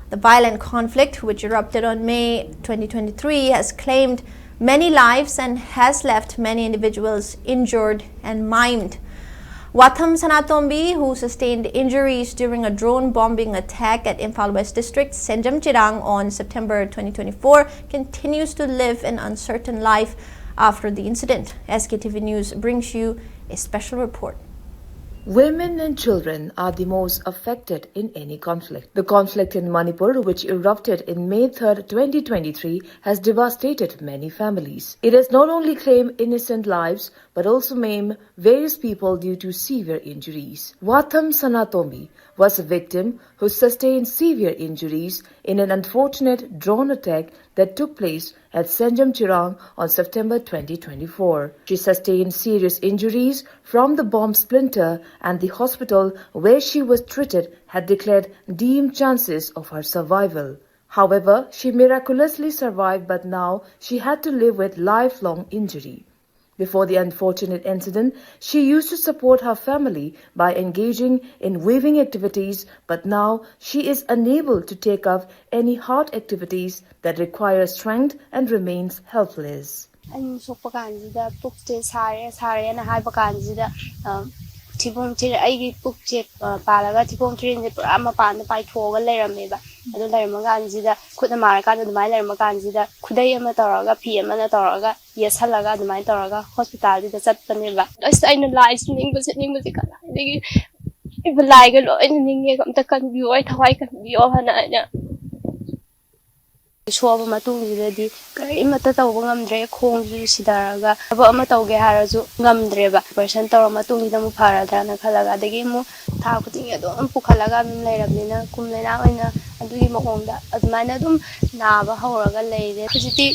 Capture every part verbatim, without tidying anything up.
The violent conflict, which erupted on May twenty twenty-three, has claimed many lives and has left many individuals injured and maimed. Watham Sanatombi, who sustained injuries during a drone bombing attack at Imphal West District, Senjam Chirang, on September twenty twenty-four, continues to live an uncertain life after the incident. S K T V News brings you a special report. Women and children are the most affected in any conflict. The conflict in Manipur, which erupted in May third, twenty twenty-three, has devastated many families. It has not only claimed innocent lives, but also maimed various people due to severe injuries. Watham Sanatombi was a victim who sustained severe injuries in an unfortunate drone attack that took place at Senjam Chirang on September twenty twenty-four. She sustained serious injuries from the bomb splinter, and the hospital where she was treated had declared dim chances of her survival. However, she miraculously survived, but now she had to live with lifelong injury. Before the unfortunate incident, she used to support her family by engaging in weaving activities, but now she is unable to take up any hard activities that require strength and remains helpless. ꯑꯩꯅ ꯁꯣꯛꯄ ꯀꯥꯟꯁꯤꯗ ꯄꯨꯛꯁꯦ ꯁꯥꯔꯦ ꯁꯥꯔꯦꯅ ꯍꯥꯏꯕ ꯀꯥꯟꯁꯤꯗ, ꯑ, ꯊꯤꯕꯣꯡ ꯊꯤꯔꯦ꯫ ꯑꯩꯒꯤ ꯄꯨꯛꯁꯦ, ꯑ, ꯄꯥꯜꯂꯒ ꯊꯤꯕꯣꯡ ꯊꯤꯔꯤꯟꯁꯦ ꯄꯨꯔꯥ ꯃꯄꯥꯟꯗ ꯄꯥꯏꯊꯣꯛꯑꯒ ꯂꯩꯔꯝꯃꯦꯕ꯫ ꯑꯗꯨ ꯂꯩꯔꯝꯃ ꯀꯥꯟꯁꯤꯗ, ꯈꯨꯠꯅ ꯃꯥꯔꯀꯥꯟꯗ ꯑꯗꯨꯃꯥꯏꯅ ꯂꯩꯔꯝꯃ ꯀꯥꯟꯁꯤꯗ, ꯈꯨꯗꯩ ꯑꯃ ꯇꯧꯔꯒ, ꯐꯤ ꯑꯃꯅ ꯇꯧꯔꯒ, ꯌꯦꯠꯁꯜꯂꯒ ꯑꯗꯨꯃꯥꯏꯅ ꯇꯧꯔꯒ ꯍꯣꯁꯄꯤꯇꯥꯜꯗꯨꯗ ꯆꯠꯄꯅꯦꯕ꯫ ꯑꯁ, ꯑꯩꯅ ꯂꯥꯏ ꯁꯤꯅꯤꯡꯕꯁꯦ, ꯅꯤꯡꯕꯁꯦ ꯀꯗꯥꯏꯗꯒꯤ, ꯏꯕ ꯂꯥꯏꯒ ꯂꯣꯏꯅ ꯅꯤꯡꯉꯦ, ꯑꯝꯇ ꯀꯟꯕꯤꯌꯣ, ꯑꯩ ꯊꯋꯥꯏ ꯀꯟꯕꯤꯌꯣ ꯍꯥꯏꯅ ꯑꯩꯅ꯫ ꯁꯣꯛꯑꯕ ꯃꯇꯨꯡꯁꯤꯗꯗꯤ ꯀꯔꯤꯃꯠꯇ ꯇꯧꯕ ꯉꯝꯗ꯭ꯔꯦ, ꯈꯣꯡꯁꯤꯁꯨ ꯁꯤꯊꯔꯒ ꯊꯕꯛ ꯑꯃ ꯇꯧꯒꯦ ꯍꯥꯏꯔꯁꯨ ꯉꯝꯗ꯭ꯔꯦꯕ꯫ ꯑꯣꯄꯔꯦꯁꯟ ꯇꯧꯔ ꯃꯇꯨꯡꯁꯤꯗ ꯑꯃꯨꯛ ꯐꯔꯗ꯭ꯔꯥꯅ ꯈꯜꯂꯒ, ꯑꯗꯒꯤ ꯑꯃꯨꯛ ꯊꯥ ꯈꯨꯗꯤꯡꯒꯤ ꯑꯗꯨꯝ ꯄꯨꯈꯠꯂꯒ ꯑꯗꯨꯝ ꯂꯩꯔꯕꯅꯤꯅ, ꯀꯨꯝ ꯂꯩꯅꯥ ꯑꯣꯏꯅ ꯑꯗꯨꯒꯤ ꯃꯑꯣꯡꯗ ꯑꯗꯨꯃꯥꯏꯅ ꯑꯗꯨꯝ ꯅꯥꯕ ꯍꯧꯔꯒ ꯂꯩꯔꯦ꯫ ꯍꯧꯖꯤꯛꯇꯤ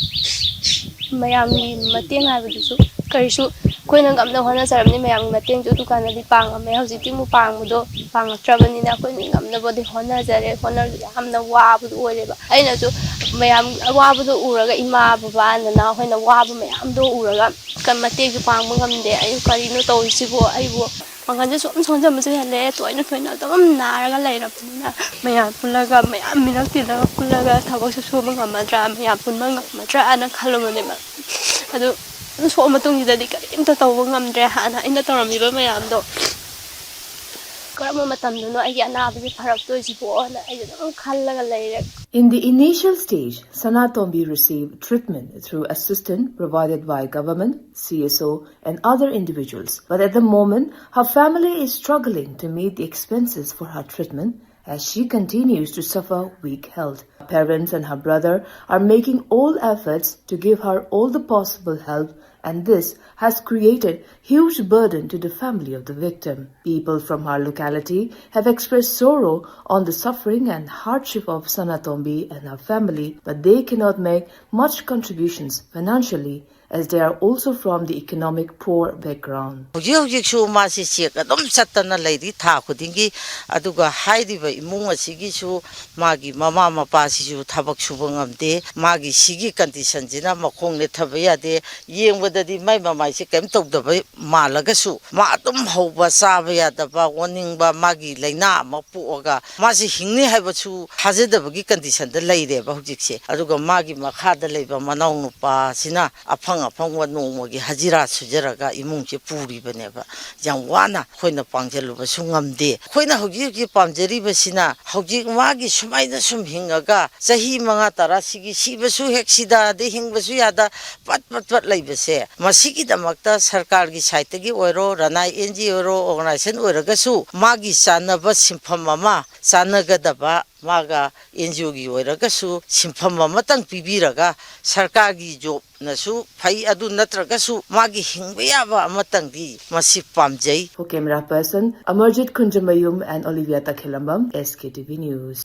ꯃꯌꯥꯝꯒꯤ ꯃꯇꯦꯡ ꯍꯥꯏꯕꯗꯨꯁꯨ ꯀꯔꯤꯁꯨ, ꯑꯩꯈꯣꯏꯅ ꯉꯝꯅ ꯍꯣꯠꯅꯖꯔꯕꯅꯤ, ꯃꯌꯥꯝꯒꯤ ꯃꯇꯦꯡꯁꯨ ꯑꯗꯨꯀꯥꯟꯗꯗꯤ ꯄꯥꯡꯉꯝꯃꯦ꯫ ꯍꯧꯖꯤꯛꯇꯤ ꯑꯃꯨꯛ ꯄꯥꯡꯕꯗꯣ ꯄꯥꯡꯉꯛꯇ꯭ꯔꯕꯅꯤꯅ ꯑꯩꯈꯣꯏꯅ ꯉꯝꯅꯕꯗꯤ ꯍꯣꯠꯅꯖꯔꯦ꯫ ꯍꯣꯠꯅꯔꯁꯨ ꯌꯥꯝꯅ ꯋꯥꯕꯗꯣ ꯑꯣꯏꯔꯦꯕ꯫ ꯑꯩꯅꯁꯨ ꯃꯌꯥꯝ ꯑꯋꯥꯕꯗꯣ ꯎꯔꯒ, ꯏꯃꯥ ꯕꯕꯥ ꯅꯅꯥꯎ ꯍꯣꯏꯅ ꯋꯥꯕ ꯃꯌꯥꯝꯗꯣ ꯎꯔꯒ ꯀ-, ꯃꯇꯦꯡꯁꯨ ꯄꯥꯡꯕ ꯉꯝꯗꯦ꯫ ꯑꯩ ꯀꯔꯤꯅꯣ ꯇꯧꯔꯤꯁꯤꯕꯣ? ꯑꯩꯕꯨ ꯄꯥꯡꯒꯜꯁꯦ ꯁꯨꯝ ꯁꯣꯟꯖꯕꯁꯨ ꯍꯦꯜꯂꯦ꯫ ꯇꯣꯏꯅ ꯇꯣꯏꯅ ꯑꯗꯨꯝ ꯅꯥꯔꯒ ꯂꯩꯔꯕꯅꯤꯅ, ꯃꯌꯥꯝ ꯄꯨꯜꯂꯒ, ꯃꯌꯥꯝ ꯃꯤꯔꯛ ꯇꯤꯜꯂꯒ ꯄꯨꯜꯂꯒ ꯊꯕꯛꯁꯨ ꯁꯨꯕ ꯉꯝꯃꯗ꯭ꯔꯥ, ꯃꯌꯥꯝ ꯄꯨꯟꯕ ꯉꯝꯃꯗ꯭ꯔꯥꯅ ꯈꯜꯂꯨꯕꯅꯦꯕ꯫ ꯑꯗꯨ ꯑꯗꯨꯝ ꯁꯣꯛꯑ ꯃꯇꯨꯡꯁꯤꯗꯗꯤ ꯀꯔꯤꯝꯇ ꯇꯧꯕ ꯉꯝꯗ꯭ꯔꯦ꯫ ꯍꯥꯟꯅ ꯑꯩꯅ ꯇꯧꯔꯝꯃꯤꯕ ꯃꯌꯥꯝꯗꯣ ꯀꯔꯝꯕ ꯃꯇꯝꯗꯅꯣ ꯑꯩꯒꯤ ꯑꯅꯥꯕꯁꯦ ꯐꯔꯛꯇꯣꯏꯁꯤꯕꯣꯅ ꯑꯩꯁꯦ ꯑꯗꯨꯝ ꯈꯜꯂꯒ ꯂꯩꯔꯦ꯫ In the initial stage, Sanatombi received treatment through assistance provided by government, C S O, and other individuals. But at the moment, her family is struggling to meet the expenses for her treatment as she continues to suffer weak health. Her parents and her brother are making all efforts to give her all the possible help, and this has created huge burden to the family of the victim. People from her locality have expressed sorrow on the suffering and hardship of Sanatombi and her family, but they cannot make much contributions financially as they are also from the economic poor background. ꯍꯧꯖꯤꯛ ꯍꯧꯖꯤꯛꯁꯨ ꯃꯥꯁꯤ check ꯑꯗꯨꯝ ꯆꯠꯇꯅ ꯂꯩꯔꯤ ꯊꯥ ꯈꯨꯗꯤꯡꯒꯤ꯫ ꯑꯗꯨꯒ ꯍꯥꯏꯔꯤꯕ ꯏꯃꯨꯡ ꯑꯁꯤꯒꯤꯁꯨ ꯃꯥꯒꯤ ꯃꯃꯥ ꯃꯄꯥꯁꯤꯁꯨ ꯊꯕꯛ ꯁꯨꯕ ꯉꯝꯗꯦ꯫ ꯃꯥꯒꯤ ꯁꯤꯒꯤ ꯀꯟꯗꯤꯁꯟꯁꯤꯅ ꯃꯈꯣꯡ ꯅꯦꯠꯊꯕ ꯌꯥꯗꯦ꯫ ꯌꯦꯡꯕꯗꯗꯤ ꯃꯥꯏ ꯃꯃꯥꯏꯁꯦ ꯀꯔꯤꯝ ꯇꯧꯗꯕ ꯃꯥꯜꯂꯒꯁꯨ, ꯃꯥ ꯑꯗꯨꯝ ꯍꯧꯕ, ꯆꯥꯕ ꯌꯥꯗꯕ, ꯑꯣꯅꯤꯡꯕ, ꯃꯥꯒꯤ ꯂꯥꯏꯅꯥ ꯑꯃ ꯄꯣꯛꯑꯒ ꯃꯥꯁꯤ ꯍꯤꯡꯅꯤ ꯍꯥꯏꯕꯁꯨ ꯊꯥꯖꯗꯕꯒꯤ ꯀꯟꯗꯤꯁꯟꯗ ꯂꯩꯔꯦꯕ ꯍꯧꯖꯤꯛꯁꯦ꯫ ꯑꯗꯨꯒ ꯃꯥꯒꯤ ꯃꯈꯥꯗ ꯂꯩꯕ ꯃꯅꯥꯎ ꯅꯨꯄꯥꯁꯤꯅ ꯑꯐꯪ ꯑꯐꯪꯕ ꯅꯣꯡꯃꯒꯤ ꯍꯖꯤꯔꯥ ꯁꯨꯖꯔꯒ ꯏꯃꯨꯡꯁꯦ ꯄꯨꯔꯤꯕꯅꯦꯕ꯫ ꯌꯥꯝ ꯋꯥꯅ ꯑꯩꯈꯣꯏꯅ ꯄꯥꯡꯖꯜꯂꯨꯕꯁꯨ ꯉꯝꯗꯦ꯫ ꯑꯩꯈꯣꯏꯅ ꯍꯧꯖꯤꯛ ꯍꯧꯖꯤꯛ ꯄꯥꯝꯖꯔꯤꯕꯁꯤꯅ, ꯍꯧꯖꯤꯛ ꯃꯥꯒꯤ ꯁꯨꯃꯥꯏꯅ ꯁꯨꯝ ꯍꯤꯡꯉꯒ ꯆꯍꯤ ꯃꯉꯥ ꯇꯔꯥ ꯁꯤꯒꯤ ꯁꯤꯕꯁꯨ ꯍꯦꯛ ꯁꯤꯗ, ꯑꯗꯩ ꯍꯤꯡꯕꯁꯨ ꯌꯥꯗ, ꯄꯠ ꯄꯠ ꯄꯠ ꯂꯩꯕꯁꯦ, ꯃꯁꯤꯒꯤꯗꯃꯛꯇ ꯁꯔꯀꯥꯔꯒꯤ ꯁꯥꯏꯠꯇꯒꯤ ꯑꯣꯏꯔꯣ, ꯔꯅꯥꯏ ꯑꯦꯟ ꯖꯤ ꯑꯣ ꯑꯣꯏꯔꯣ, ꯑꯣꯔꯒꯅꯥꯏꯖꯦꯁꯟ ꯑꯣꯏꯔꯒꯁꯨ ꯃꯥꯒꯤ ꯆꯥꯟꯅꯕ ꯁꯤꯟꯐꯝ ꯑꯃ, ꯆꯥꯟꯅꯒꯗꯕ, ꯃꯥꯒ ꯑꯦꯟ ꯖꯤ ꯑꯣꯒꯤ ꯑꯣꯏꯔꯒꯁꯨ ꯁꯤꯟꯐꯝ ꯑꯃꯇꯪ ꯄꯤꯕꯤꯔꯒ, ꯁꯔꯀꯥꯔꯒꯤ ꯖꯣꯕꯅꯁꯨ ꯐꯩ, ꯑꯗꯨ ꯅꯠꯇ꯭ꯔꯒꯁꯨ ꯃꯥꯒꯤ ꯍꯤꯡꯕ ꯌꯥꯕ ꯑꯃꯇꯪꯗꯤ ꯃꯁꯤ ꯄꯥꯝꯖꯩ꯫ For camera person Amarjit Khunjamayum and Olivia Takhelambam, S K T V News.